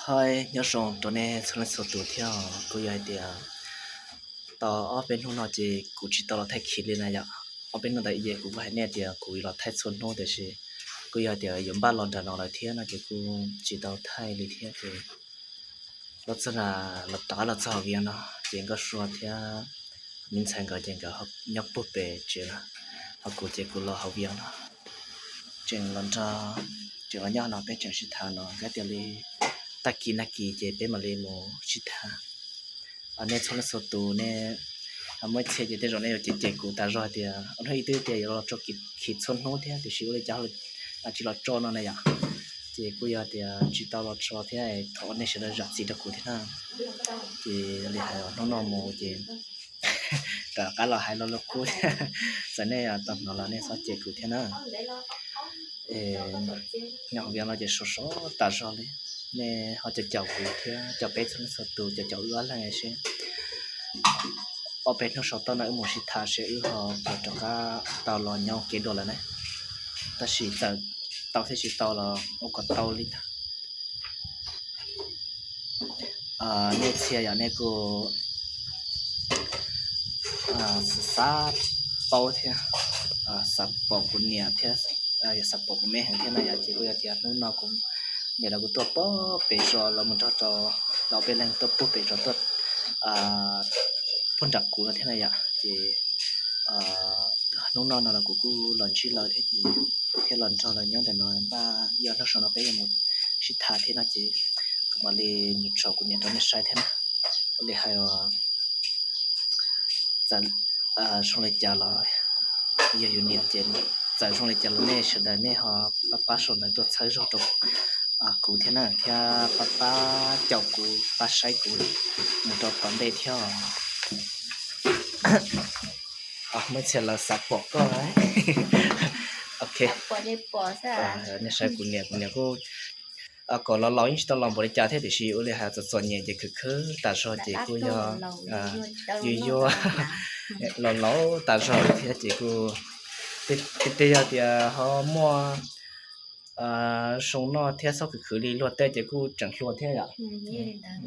Hais nyob zoo rau nej txhua leej txhua tus thiab. Kuj yog hais tias tau ob peb hnub no ces kuv tsis tau los thaij khiv li na yom. Ob peb hnub ntawd ces kuv kuj hais nej tias kuv los thaij txhua hnub tiam sis kuj yog hais tias yuav npaj los nram no lawm thiab no ces kuj tsis tau thaij li thiab ces los txog, los rov qab los txog hauv Vias no ces Nkauj Sua thiab me ntxhais nkawd ces nkawd nyob puag pem tsev lawm, ho kuv ces kuv los hauv Vias no. Tseem los nrog, tseem los nyob no peb tseem sib tham no kav tias li tag kis nag kis ces peb mam li mus sib tham. Nej txhua leej txhua tus nej muaj ib txhia ces tej zaum nej yuav cem cem kuv tas zog hais tias hnub ib twb tias yuav los tso khiv txhua hnub thiab tiam sis ua li cas tsis los tso no na yom. Ces kuj yog tias tsis tau los tso thiab thov nej sawv daws zam txim rau kuv thiab na. Ces li hais hnub no mus ces rov qab los hais lo lus qub thiab, txawm nej tau hnov los nej txhob cem kuv thiab na. Nyob hauv Vias no ces sov sov tas zog li. Nej ho caum caum kuv thiab caum peb txhua leej txhua tus, caum caum wb ob leeg seb ob peb hnub saum toj no wb mus sib tham seb wb ho puas rov qab tau los nyob ua ke dua lawm ne. Tab sis txawm tau thiab tsis tau los ua kom tau li ntag. Nej txhia yog nej kuj xav paub thiab xav pom kuv niam thiab, yog xav pom kuv me heev thiab no yom, ces kuj yog tias hnub no kuv niam los kuv tuaj puag pem zos los mus nrog rau, los peb leeg tuaj puag pem zos tuaj puag nram kuv no thiab na yom. Ces hnub no no los kuv kuj los ntsib lawv thiab ces thiab los nrog lawv nyob ntawm no npaj yog hnub saum no peb yuav mus sib tham thiab no ces kuv mam li mus tso kuv niam rau nej saib thiab na. Ua li hais txawm zoo li cas los yog yus niam ces txawm zoo li cas los nej sawv daws nej ho pab pab sau ntawv tuaj txhawb zog rau kuv thiab na, thiab pab pab caum kuv pab saib kuv mus rau tom ntej thiab. Muaj txhia lawv xav pom koj. Ok, nej saib kuv niam, kuv niam kuj kom los laus yeej tsis tau laus npaum li cas thiab tiam sis ua li hais txom txom nyem ces khwv khwv tas zog ces kuj yog yuag yuag los laus tas zog thiab ces kuj, tej yog tias ho muaj zoo noj thiab txhob khwv khwv li luag tej ces kuj tseem hluas thiab yom.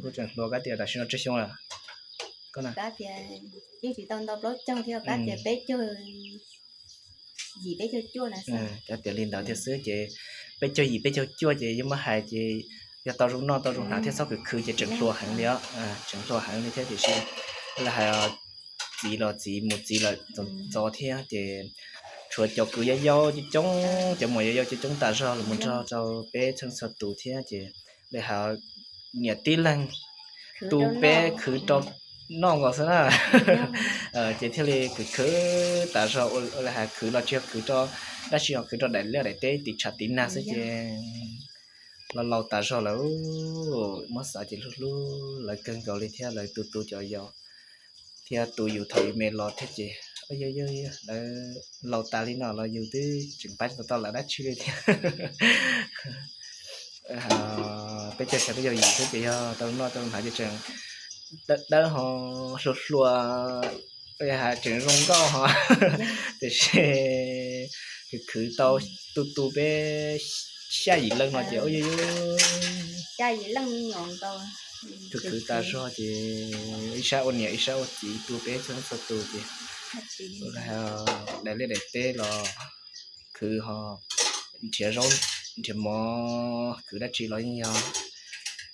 Kuj tseem hluas, kav tias tam sim no tsawg xyoo lawm? Kav tias yeej tsis tau ntau plaub caug thiab, kav tias peb caug yim peb caug cuaj na. Kav tias li ntawd thiab xwb ces peb caug yim peb caug cuaj ces yeej muab hais ces yog tau zoo noj tau zoo hnav thiab txhob khwv khwv ces tseem hluas heev li os, tseem hluas heev li thiab tiam sis lawv hais txiv los txiv mus txiv lawm ntxov thiab ces tshuav cov kwv yau yau coob coob, cov muam yau yau coob coob tas zog los mus nrog rau peb txhua txhua tus thiab ces lawv hais niam tib leeg tu peb khwv rau noj nkaus xwb na. Ces thiaj li khwv khwv tas zog, ua li hais khwv los tsis yog khwv rau dab tsi, ho khwv rau daim liaj daim teb tiv tshav tiv nag xwb ces los laus tas zog lawm. Muab xav ces hlub hlub lawv kawg nkaus li thiab lawv tu tu cov yau thiab tu yus thaum yus me los thiab ces lawv laus tas li no los yus twb tseem pab tsis tau lawv dab tsi li thiab. Peb caug xyoo peb caug yim xwb ces yog tau noj tau hnav ces tseem dawb ho hluas hluas, tseem zoo nkauj ho, tiam sis khwv khwv tau tu tu peb xya yim leej no ces ua yus khwv khwv tas zog ces ib sab ua niam ib sab ua txiv tu peb txhua txhua tus ces daim liaj daim teb los khwv ho nrhiav zaub nrhiav mov khwv dab tsi los yeej yog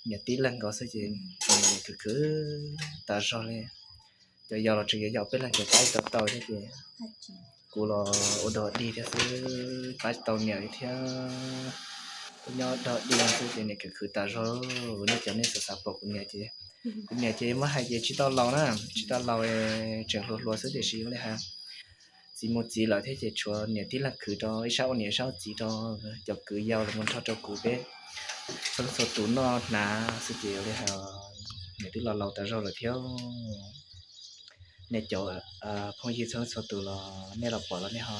niam tib leeg nkaus xwb ces khwv khwv tas zog li. Cov yau los tseem yog yau peb leeg ces pab tsis tau tau thiab ces kuv los ua dog dig thiab xwb, pab tsis tau niam li thiab. Kuv nyob dog dig xwb ces niam khwv khwv tas zog. Nej cov nej xav xav pom kuv niam ces, kuv niam ces muab hais ces tsis tau laus na, tsis tau laus, tseem hluas hluas xwb tiam sis ua li hais txiv mus txiv lawm thiab ces tshuav niam tib leeg khwv rau, ib sab ua niam ib sab ua txiv rau cov kwv yau los mus nrog rau kuv peb txhua txhua tus noj hnav xwb ces ua li hais niam twb los laus tas zog lawm thiab. Nej cov phooj ywg txhua txhua tus los nej los pom los nej ho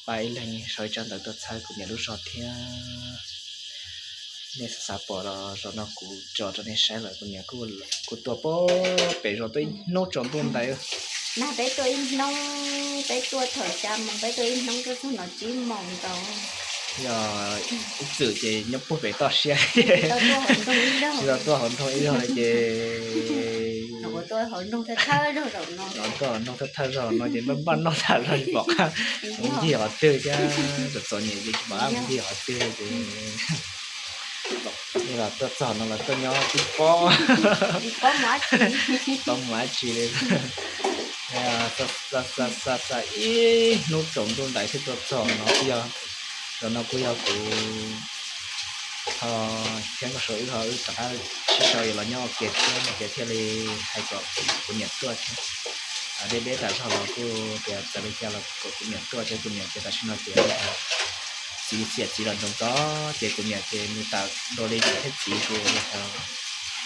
pab ib leeg sau ib tsab ntawv tuaj txhawb kuv niam lub zog thiab. Nej xav xav pom los zaum no kuv tso rau nej saib lawm, kuv niam kuj tuaj puag pem zos tuaj ib hnub tsaus ntuj ntais. Nag peb tuaj ib hnub, peb tuaj thaum xya moos peb tuaj ib hnub tuaj txog no tsib moos nkaus. Yog ib txwm ces nyob puag pem toj siab, tsis tau tuaj hauv nroog ib zaug li ces, tuaj hauv nroog thawj thawj zaug no ces npaj npaj noj tham zog tsis pom qab mus ncig qhov twg thiab, txom txom nyem ces tsis pom qab mus ncig qhov twg li ces, los tuaj txog no los tuaj nyob tsis paub, paub mus dab tsi li. Xa xa xa ib hnub tsaus ntuj ntais thiab tuaj txog no twb yog, zaum no kuj yog kuv ho thiab nkauj Suav wb ho wb rov qab sib sau los nyob ua ke thiab no ces thiaj li hais kom kuv niam tuaj thiab. Deb deb tas zog los kuj tias txawm li cas los kom kuv niam tuaj thiab, kuv niam ces tam sim no ces txiv txiam txiv los ntxoov ntxov ces kuv niam ces nws tawm dua li niam thiab txiv ces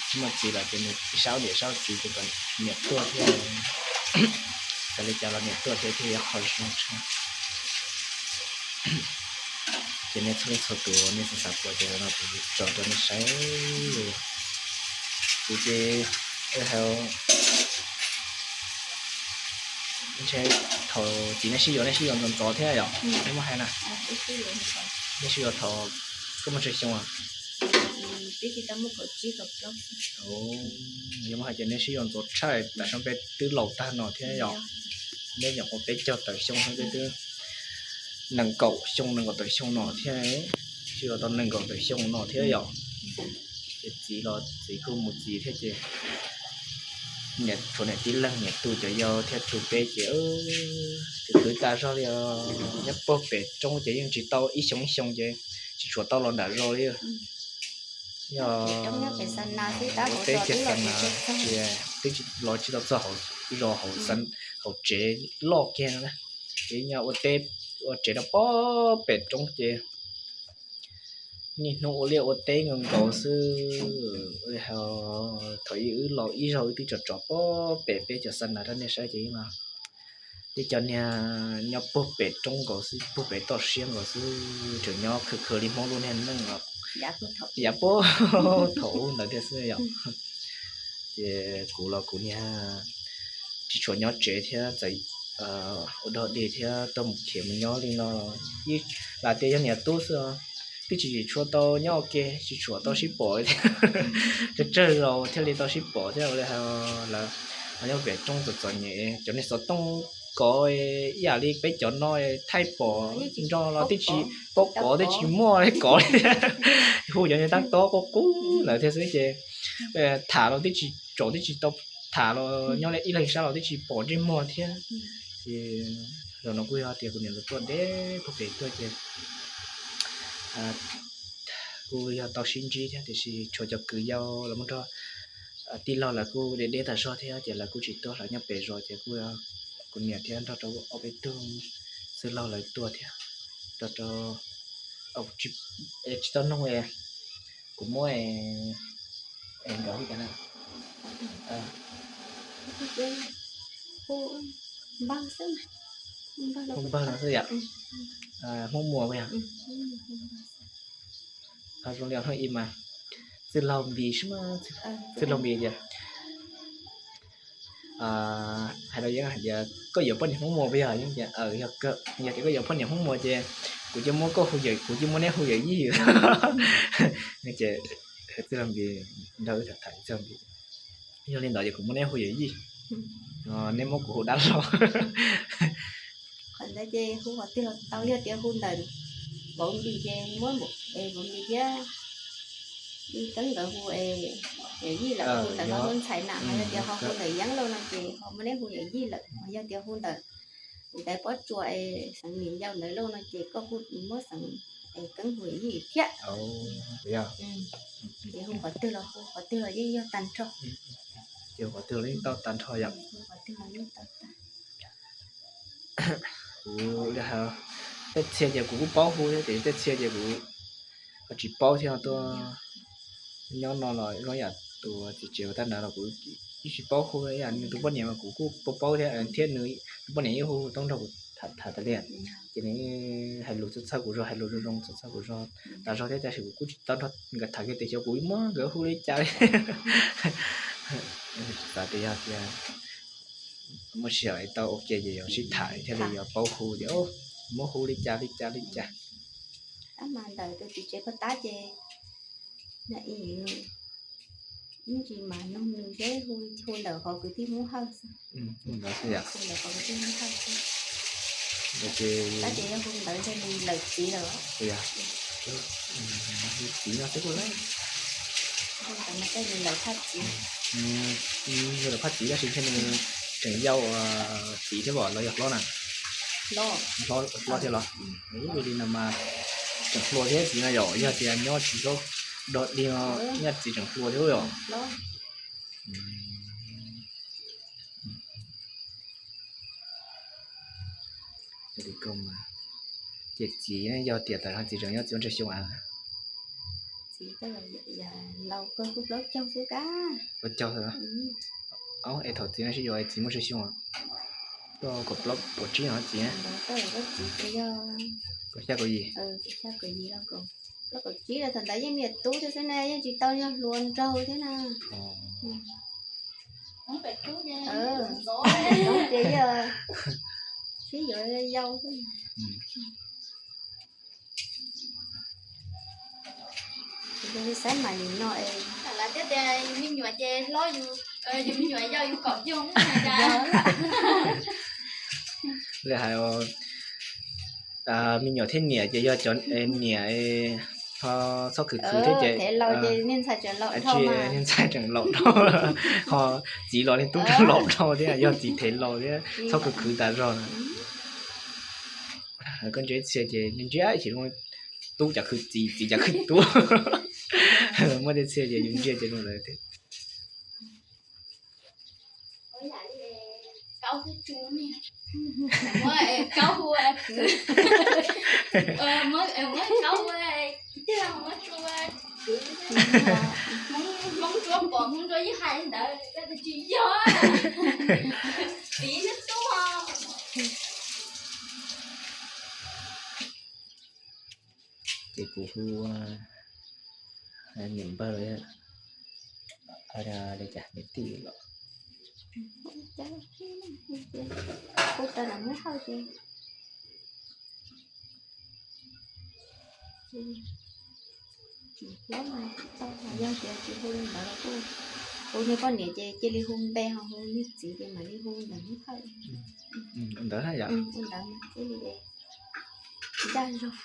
tsis muaj txiv lawm ces nws sab niam sab txiv ces kom niam tuaj thiab. Txawm li cas los niam tuaj thiab thiaj yog qhov zoo tshaj. Ces nej txhua leej txhua tus nej xav xav pom ces no kuv tso rau nej saib. Kuv ces, hais, ntshe thaum txiv nej sib yuav nej sib yuav ntxov ntxov thiab yom, nej muab hais na. Nej sib yuav thaum koj muaj tsawg xyoo? Yuav muab hais tias nej sib yuav ntxov tshaj, tam sim no peb twb laus tag no thiab yom. Neb nyuam qhuav peb caug tawm xyoo, peb twb nees nkaum xyoo nees nkaum tawm xyoo no thiab, sib yuav tau nees nkaum tawm xyoo no thiab yom. Ces txiv los txiv kuj mus txiv thiab ces niam tshuav niam tib leeg, niam tu cov yau thiab tu peb ces twb twb tas zog li os. Nyob puag pem roob ces yeej tsis tau ib xyoo ib xyoo ces tsis tshua tau los nram zos li. Yog peb kiag xav na, twb los tsis tau txog zos hauv tsev loj kiag no na. Ces nyob ua teb, ua tsev rau puag pem roob ces niaj hnub ua liaj ua teb nkaus nkaus xwb. Thaum ub wb los ib zaug wb twb tsom tsom puag pem peb cov xab nas rau nej saib ces no tej cov niag nyob puag pem roob nkaus xwb, puag pem toj siab nkaus xwb, tseem nyob khwv khwv li Hmoob lub niag neej os. Yav puag thaum ub ntawd thiab xwb yom. Ces kuv los kuv niag tsis tshua nyob tsev thiab, txawm ua dog dig thiab tuaj mus khiav mus nyob li no, lam tias yog niam tub xwb os, twb tsis tshua tau nyob ua ke, tsis tshua tau sib pom thiab. Tsawg tsawg zaus thiaj li tau sib pom thiab. Lawv nyob pem roob txom txom nyem, cov niag xov tooj kov ib yam li peb cov no thaij pom nrog los twb tsis paub kov, twb tsis muaj kov li. Hu cov niag tab tob qub qub lawm thiab xwb ces tham los twb tsis tsaum, twb tsis tau tham los nyob li ib leeg sab los twb tsis pom ntsej muag thiab. Ces zaum no kuj yog tias kuv niam lawv tuaj deb puag pem tuaj ces kuj yog tau sib ntsib thiab, tiam sis tshuav cov kwv yau los muaj nrog tij laug lawv kuj deb deb tas zog thiab ces lawv kuj tsis tuaj, lawv nyob pem zos ces kuj kuv niam thiab nrog rau ob peb tug txwj laug lawv tuaj thiab. Rau rau, tsis tau noog, kuv muab nkawd hu cas na? Hu Npawg no xwb yom? Hmoob Muas yog? Zoo li hnub ib mas txwj laug Npis, txwj laug Npis tias, hais rau yeeb hais tias koj yuav poj niam Hmoob Muas puas yog? Yeeb tias yog kawg, yog tias koj yuav poj niam Hmoob Muas ces kuv cia muab koj hu yawm, kuv cia muab neb hu yawm yij. Ces txwj laug Npis nrog wb tham tham txwj laug Npis, yog li ntawd ces kuv muab neb hu yawm yij, neb muab kuv hu dab laug. Qhov ntawd ces hu qhov twg los tau, yog tias hu ntawm Npaum Npis ces muab Npaum Npis thiab Teeb nkawd hu yawm yij lawm, hu ntawm no hu ntxhais na, ho yog tias ho hu ntawm Yeeb lauj no ces ho muab neb hu yawm yij lawm, ho yog tias hu ntawm kuv tais Pob Tsuas es xeev Nim Yau ntawd lauj no ces koj kuj muab xeev es Keeb hu yawm yij thiab. Ces hu qhov twg los hu, qhov twg los yeej yog tag nrho. Ces hu qhov twg los yeej tau tag nrho yom. Hu qhov twg los yeej tau tag. Kuv tej txhia ces kuv kuj paub hu thiab, ces tej txhia ces kuv ho tsis paub thiab. Tuaj nyob no los zoo yam tus txiv tsev ua tab nrad los kuv yeej tsis paub hu, yam nws tus poj niam mas kuv kuj paub paub thiab, thiab nws tus poj niam yeej hu tau nrog kuv tham tas li. Ces nws hais lus txawj txhawj kuv zog, hais lus zoo zoo txawj txhawj kuv zog tas zog thiab, tab sis kuv kuj tsis tau nrog nkawd tham kiag tias xyov kuv muab nkawd hu li cas li. Xav tias yog tias muaj sij hawm tau ua ke ces yuav sib tham thiaj li yuav paub hu tias muab hu li cas li cas li cas. Tab mas ntawm tus txiv tsev pog tab ces ib ntsis mas noog nws seb hu ntawm qhov kwv tij Hmoob Hawj xwb. Hu ntawm qhov kwv tij Hmoob Hawj xwb. Tab ces yog hu ntawd ntshe nws lawm txiv lawm. Txiv no xwb kuj lawm. Hu ntawd mas tej nws lawm phaj txiv. Yog lawm phaj txiv tab sis ntshe nws tseem yau txiv thiab los yog hlob na? Hlob thiab los? Ib li no mas tseem hluas thiab txiv no yom, yog tias nyob tsis hlob dog dig no nyob txiv tseem hluas thiab yom. Ces txiv yog tias tam sim no txiv tseem nyob txiv muaj tsawg xyoo a? Txiv laus kawg kuj plaub caug xwb kab. Plaub caug xwb. Es thaum txiv no sib yuav txiv muaj tsawg xyoo? Kaum plaub kaum tsib no txiv. Kaum xya kaum yim. Plaub kaum tsib los thaum ntawd yeej me nyuam tub thiab xwb na, yeej tsis tau yog hluas nraug thiab na. Ces yog sib yuav yau xwb. Saib mas nim no es lawv thiaj tias me nyuam ces hlob yus, yus me nyuam yau yus kaum xyoo. Li hais me nyuam thiab niam ces yog cov niam ho txhob khwv khwv thiab ces niag ntxhais tseem laus dhau, ho txiv los niag tub tseem laus dhau thiab, yog txiv thev laus thiab txhob khwv khwv tas zog na. Koj ntsia txhia ces ntsia ib chim tub cas khwv txiv, txiv cas khwv tub. Muaj tej txhia ces yus ntsia ces zoo lawm thiab. Hmoob Ntsuab pom Hmoob Ntsuab yeej hais li ntawd, tsis yog txiv thiab tub. Ces kuv hu niam npawg los, li cas niam tij los. Hu tau los muab hawj ces hlob mas tsis tau, yog tias tsis hu li ntawd los kuj hu niag poj niam ces cia li hu npe, ho hu niag txiv ces mam li hu ntawm muab hawj. Ntawd hu ntawd mas thiaj li ncaj zog.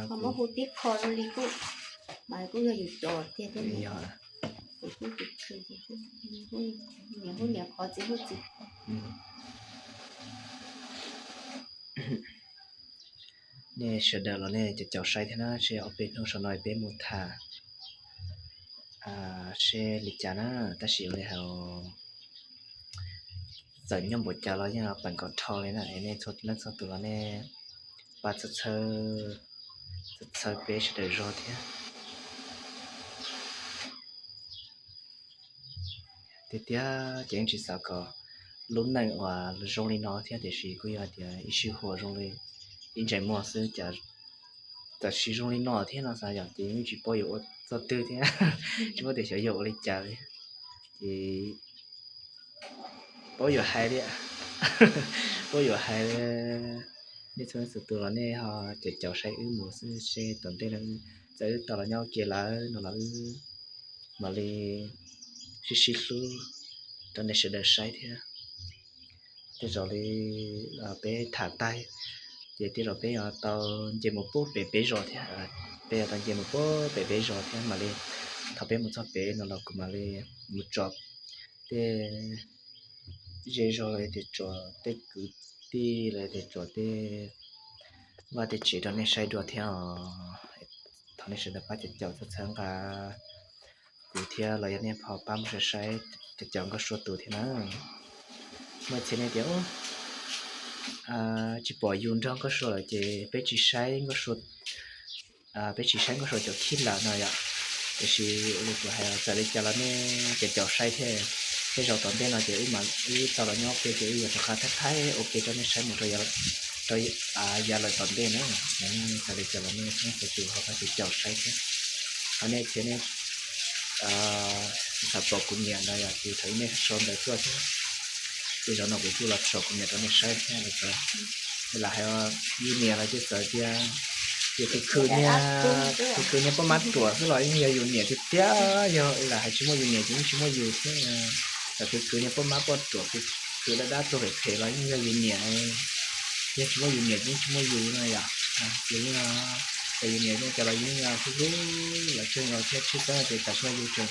Ho muab hu tib qho li kuj, mas kuj yog yus cov tiag thiab. Kuv kuj tsis khw, niam hu niam qhov, txiv hu txiv qhov. Nej sawv daws los nej caum caum saib thiab na, seb ob peb hnub saum no peb mus tham seb li cas na. Tab sis ua li hais txawm nyob npaum cas los yeej peem kom dhau li na, es nej txhua leej txhua tus los nej pab txhawb txhawb peb sawv daws zog thiab. Tiag tiag ces yeej tsis xav kom lub neej uas zoo li no thiab, tiam sis kuj yog tias ib sij huam zoo li ib ntsais muag xwb, cas tam sim zoo li no thiab no xav yom, ces yeej tsis paub yuav ua txoj twg thiab, tsis paub tias xyov yuav ua li cas li. Ces paub yuav hais li, paub yuav hais li. Nej txhua leej txhua tus los nej ho caum caum saib wb mus xwb, seb tom ntej no txawm wb tau los nyob ua ke lawm no los wb mam li sib sib hlub rau nej sawv daws saib thiab. Tej zaum li peb tham tag ces tej zaum peb yuav tau nce mus puag pem peb zos thiab, peb yuav tau nce mus puag pem peb zos thiab mam li, thaum peb mus txog pem no los kuv mam li mus tsom tej zej zog los yog tias tsom tej kwv tij los yog tias tsom tej vaj tej tsev rau nej saib dua thiab os. Thov nej sawv daws pab caum caum txhawb txhawb nqa kuv thiab los yog nej ho pab mus saib saib caum caum Nkauj Sua tus thiab na. Muaj txhia nej tias tsis pom yus nrog Nkauj Sua lawm ces peb tsis saib Nkauj Sua, peb tsis saib Nkauj Sua cov khib lawm no yom. Tiam sis ua li kuv hais txawm li cas los nej caum caum saib thiab, tej zaum tom ntej no ces wb mam wb tau los nyob ua ke ces wb yuav rov qab thaij thaij ua ke rau nej saib mus rau yav lawm tom ntej na. Txawm li cas los nej txhua tus ho pab caum caum saib thiab. Ho nej txhia nej xav pom kuv niam no yom, ces thaum ub nej sau ntawv tuaj thiab, ces zaum no kuv kuj los tsom kuv niam rau nej saib thiab. Lam hais yus niam los ces txawm tias, tias khwv khwv niag, khwv khwv niag poj mab ruam xwb los yeej yog yus niam tiag tiag, yog lam hais tsis muaj yus niam ces yeej tsis muaj yus xwb. Txawm khwv khwv niag poj mab poj ruam, khwv khwv dab dab tuag phem phem los yeej yog yus niam, yeej tsis muaj yus niam ces yeej tsis muaj yus no yom. Ces yeej, ces yus niam zoo cas los yeej hlub hlub lawv tseeg los thiab tshwj xeeb ces tam sim no yus tseem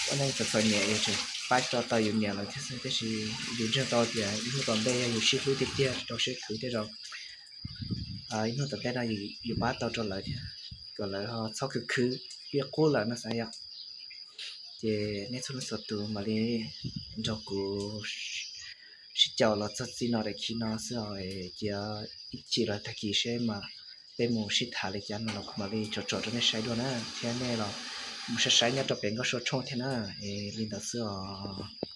ua neej txom txom nyem es tseem pab tso tau yus niam lawv thiab xwb, tiam sis yus ntseeg tau tias ib hnub tom ntej yog yus sib hlub tiag tiag rau siab khwv tej zaum ib hnub tom ntej no yus pab tau rau lawv thiab, kom lawv ho txhob khwv khwv li qub lawm no xav yom. Ces nej txhua leej txhua tus mam li nrog kuv sib caum los txog txij no daim khi no xwb os. Cia ib chim los tag kis seb mas peb mus sib tham li cas no los kuv mam li tsom tsom rau nej saib dua na, thiab nej los mus saib saib nyob rau pem Nkauj Sua tshooj thiab na. Es li ntawd xwb os.